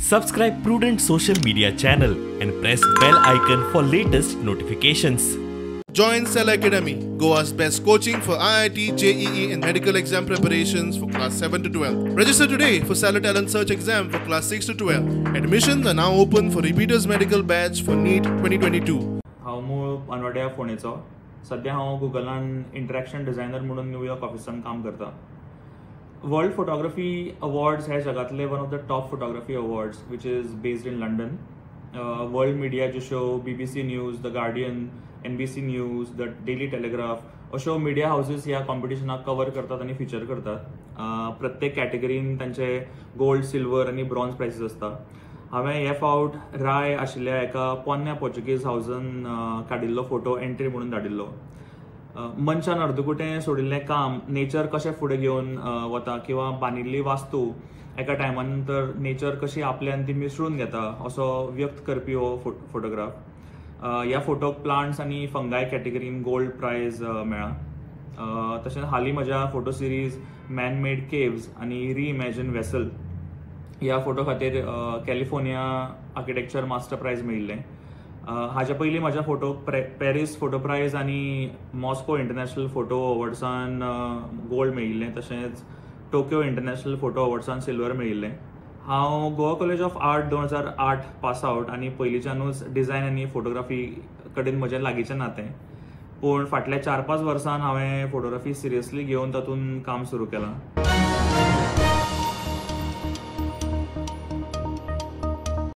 Subscribe Prudent social media channel and press bell icon for latest notifications. Join Cell Academy, Goa's best coaching for IIT, JEE and medical exam preparations for class 7 to 12. Register today for Cellar Talent Search exam for class 6 to 12. Admissions are now open for repeaters medical batch for NEET 2022. हांव मूळ अनवड्या फोंडेचो. सद्या हांव गुगलान interaction designer म्हणून New York ऑफिसान काम करता. World photography awards हे जगातले one of the top photography awards which is based in London. World मिडियाच्यो show BBC News, the Guardian, NBC News, the Daily Telegraph अश्यो मिडिया हावजीस ह्या कॉम्पिटिशनाक कवर करतात आनी फिचर करतात. प्रत्येक कॅटेगरीन तांचे गोल्ड, सिल्वर आनी ब्रॉन्ज प्रायसीस आसता. हांवें हे फावट राय आशिल्ल्या एका पोन्न्या पोर्चुगीज हावजान काडिल्लो फोटो एंट्री म्हणून धाडिल्लो. मनशान अर्दकुटें सोडिल्लें काम नेचर कशें फुडें घेवन वता किंवा बांदिल्ली वास्तू एका टायमा नंतर नेचर कशी आपल्यान ती मिसळून घेता असो व्यक्त करपी हो फोटोग्राफ. ह्या फोटोक प्लांट्स आनी फंगाय कॅटेगरीन गोल्ड प्रायज मेळ्ळा. तशेंच हालीं म्हज्या photo series man made caves आनी रिइमॅजिन वेसल ह्या फोटो खातीर कॅलिफोर्निया आर्किटेक्चर मास्टर प्रायज मेळिल्लें. हाज्या पयलीं म्हज्या फोटोक पॅरीस फोटो प्रायज आनी मॉस्को इंटरनॅशनल फोटो अवॉर्ड्सान गोल्ड मेळिल्लें. तशेंच टोक्यो इंटरनॅशनल फोटो अवॉर्ड्सान सिल्वर मेळिल्लें. हांव Goa college of art 2008 pass out आनी पयलींच्यानूच डिझायन आनी फोटोग्राफी कडेन म्हजें लागींचें नातें. पूण फाटल्या 4-5 वर्सान हांवें फोटोग्राफी सिरियसली घेवन तातूंत काम सुरू केलां.